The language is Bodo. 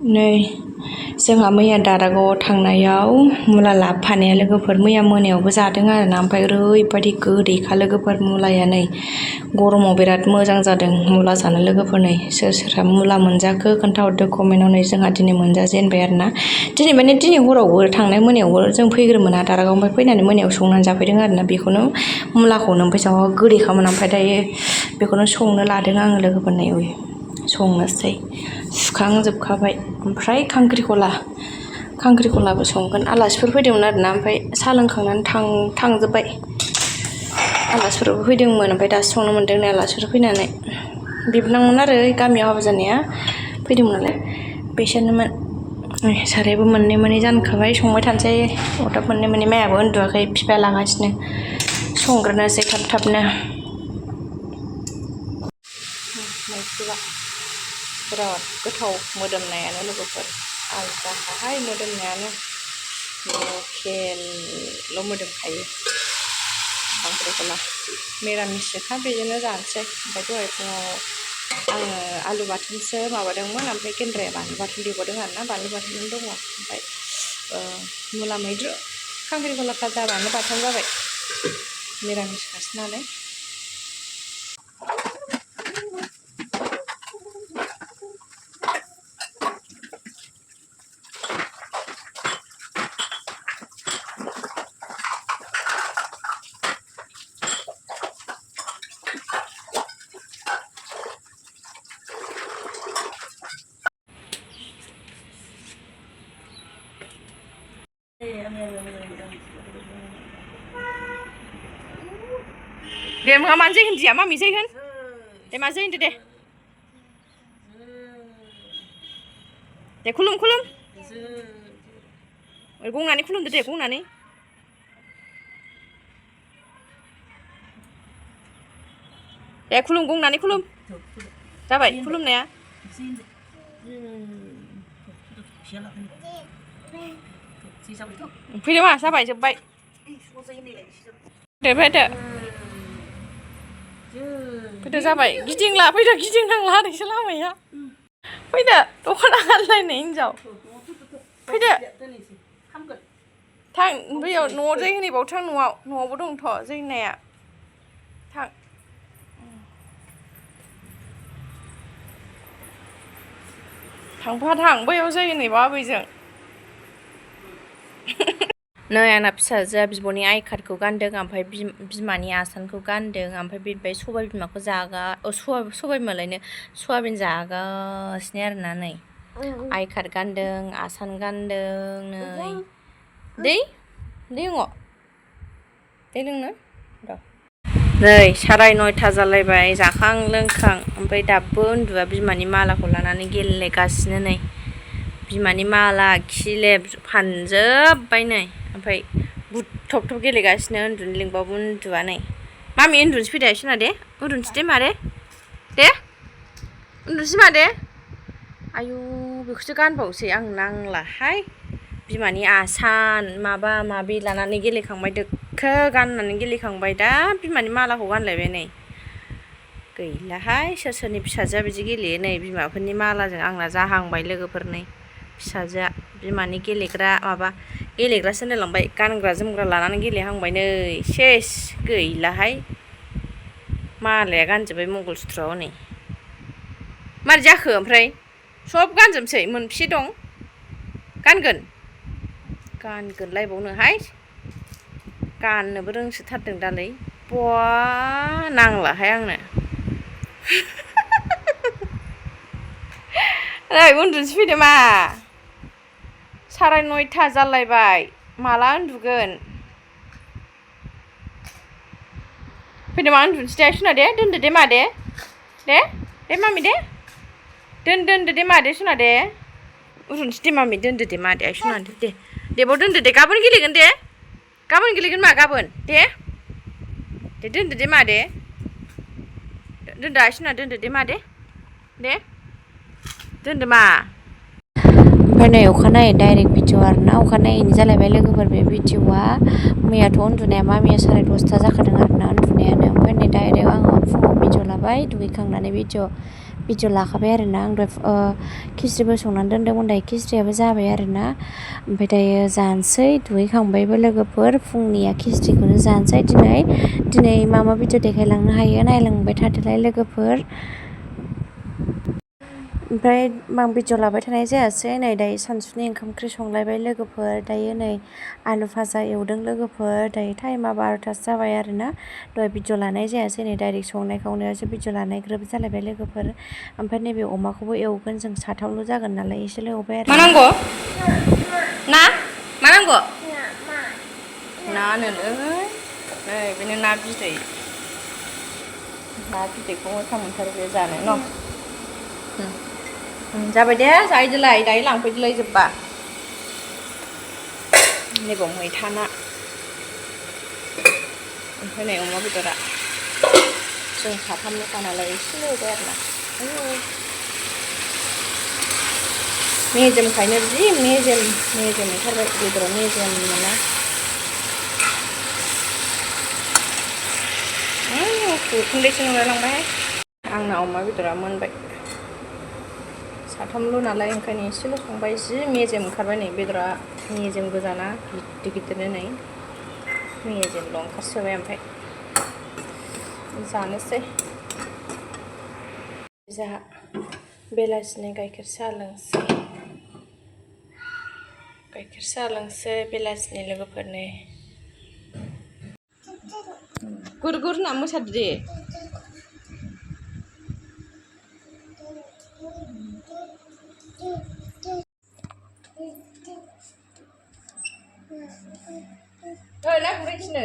नै जोंहा मैया दारागावआव थांनायाव मुला लाबोफानाया लोगोफोर मैया मोनायावबो जादों आरोना ओमफ्राय ओरैबायदि गोदैखा लोगोफोर मुलाया नै गरमाव बिराद मोजां जादों मुला जानो लोगोफोर नै सोर सोरहा मुला मोनजाखो खोन्थाहरदो कमेन्टआव नै जोंहा दिनै मोनजाजेनबाय आरोना दिनै हरावबो थांनाय मोनायावबो जों फैग्रोमोना दारागाव ओमफ्राय फैनानै मोनायाव संनानै जाफैदों आरोना बेखौनो मुलाखौनो ओमफ्राय जा गोदैखामोन ओमफ्राय दायो बेखौनो संनो लादों आङो लोगोफोर नै संनोसै सुखांजोबखाबाय ओमफ्राय खांख्रिखलाबो संगोन आलासिफोर फैदोंमोन आरोना ओमफ्राय साहा लोंखांनानै थांजोब्बाय आलासिफोरबो फैदोंमोन ओमफ्राय दासो संनो मोनदों नै आलासिफोर फैनानै बिबोनांमोन आरो गामियाव हाबा जानाया फैदोंमोन नालाय बिसोरनोमोन सारायबो मोननै जानखाबाय संबाय थानोसै अरदाब मोननै मायाबो उन्दुवाखै बिफाया लागासिनो संग्रोनोसै थाबनो मैथ्रुआ बिराद गोथाव मोदोमनायानो लोगोफोर आलदाहाय मोदोमनायानो लकेल मोदोमखायो खांख्रिखला मिरामिससोखा बेजोंनो जानोसै ओमफ्राय दहाय फुङाव आङो आलु बाथोनसो माबादोंमोन ओमफ्राय गेन्द्राया बानलु बाथोन देबावदों आरोना बानलु बाथोन दङ ओमफ्राय मुला मैद्रु खांख्रिखला फाजा बानलु बाथोन जाबाय मिरामिसखासो नालाय deh mga manjing dia mami sih kan deh manjing deh kulum gurnai kulum deh gurnai deh kulum gurnai kulum जाबाय kulumnaya फैदो मा जाबाय जोब्बाय फैदो जाबाय गिदिंनांला नोंसोर लामाया फैदो दख'ना गानलायनाय हिनजाव फैदो थां बैयाव न'आव जै होनैबाव थां न'आवबो दंथ' जै होननाया थां थां बैयाव जै होनैबा आबैजों नै आंना फिसाजोआ बिब'नि आइ कार्डखौ गानदों ओमफ्राय बिमानि आसानखौ गानदों ओमफ्राय बेनिफ्राय सबाइ बिमाखौ सबाइ बिमालायनो सयाबिन जागासिनो आरोना नै आइ कार्ड गानदों आसान गानदों नै दै लोंनो र' नै 9:30 जालायबाय जाखां लोंखां ओमफ्राय दाबो उन्दुआ बिमानि मालाखौ लानानै गेलेगासिनो नै बिमानि माला खिलेब फानजोब्बाय नै ओमफ्राय बुथब गेलेगासिनो उन्दुनो लिंबाबो उन्दुआ नै मामि उन्दुनोसै फैदो आइसना दे उन्दुनोसै दे मादै दे उन्दुनोसै मादै आयु बेखौसो गानबावसै आं नांलाहाय बिमानि आसान माबा माबि लानानै गेलेखांबाय दोखो गाननानै गेलेखांबाय दा बिमानि मालाखौ गानलायबाय नै गैलाहाय सोरनि फिसाजोआ बिदि गेलेयो नै बिमाफोरनि मालाजों आंना जाहांबाय लोगोफोर नै फिसाजोआ बिमानि गेलेग्रासो होनलायलांबाय गानग्रा जोमग्रा लानानै गेलेहांबाय नै सेस गैलाहाय मालाया गानजोब्बाय मंगलसुत्रआव नै मारै जाखो ओमफ्राय सब गानजोबसै मोनबेसे दं गानगोनलायबावनोहाय गाननोबो रोंसोथारदों दालै बवा नांलाहाय आंनो नै उन्दुनोसै फैदो मा 9:30 जालायबाय माला उन्दुगोन फैदो मा उन्दुनोसै दे सुना दे दोनदो दे मा दे मामि दे दोनदो दे मा दे सुना दे उन्दुनोसै दे मामि दोनदो दे मा दे सुना दे बाव दोनदो दे गाबोन गेलेगोन मा गाबोन दे दोनदो दे मा दे दोनदो आइसुना दोनदो दे मा दे दोनदो मा ओमफ्राय नै अखानायै डाइरेक्ट भिडिअ आरोना अखानायैनि जालायबाय लोगोफोर बे भिडिअआ मैयाथ' उन्दुनाया मामिया 10:30 जाखादों आरोना उन्दुनायानो ओमफ्राय नै डाइरेक्ट आङो फुङाव भिडिअ लाबाय दुगैखांनानै भिडिअ लाखाबाय आरोना आं दहाय खिस्रिबो संनानै दोनदोंमोन दायो खिस्रियाबो जाबाय आरोना ओमफ्राय दायो जानोसै दुगैखांबायबो लोगोफोर फुंनिया खिस्रिखौनो जानोसै दिनै मा भिडिअ देखायलांनो हायो नायलांबाय थादोलाय लोगोफोर ओमफ्राय आं भिडिअ लाबाय थानाय जायासै नै दायो सानसुनि ओंखाम ओंख्रि संलायबाय लोगोफोर दायो नै आलु भाजा एवदों लोगोफोर दायो टाइमा 12थासो जाबाय आरोना दहाय भिडिअ लानाय जायासै नै डाइरेक्ट संनाय खावनायावसो भिडिअ लानाय ग्रोब जालायबाय लोगोफोर ओमफ्राय नैबे अमाखौबो एवगोन जों साथामल' जागोन नालाय एसेल' एवबाय आरो मा नांगौ ना मा नांगौ नानोलै नै बेनो ना बिदैखौ मोजां मोनथारो बे जानो न' जाबाय दे जाहैदोलाय दायो लांफैदोलाय जोब्बा नैबाव मैथा ना ओमफ्राय नै अमा बेदरा जों साथामल'खा नालाय एसेल' एवबाय आरोना मेजेमखायनो जि मेजेम ओंखारबाय बेदराव मेजेम मोना उखुन्दैसो नुलायलांबाय आंना अमा बेदरा मोनबाय साथामल' नालाय ओंखायनो एसेल' संबाय जि मेजेम ओंखारबाय नै बेदरा मेजेम गोजाना गिदिरनो नै मेजेमल' ओंखारसोबाय ओमफ्राय जानोसै जोंहा बेलासिनि गाइखेर साहा लोंसै बेलासिनि लोगोफोरनि गुर होनना मोसादो दे ना गुरहैफिनो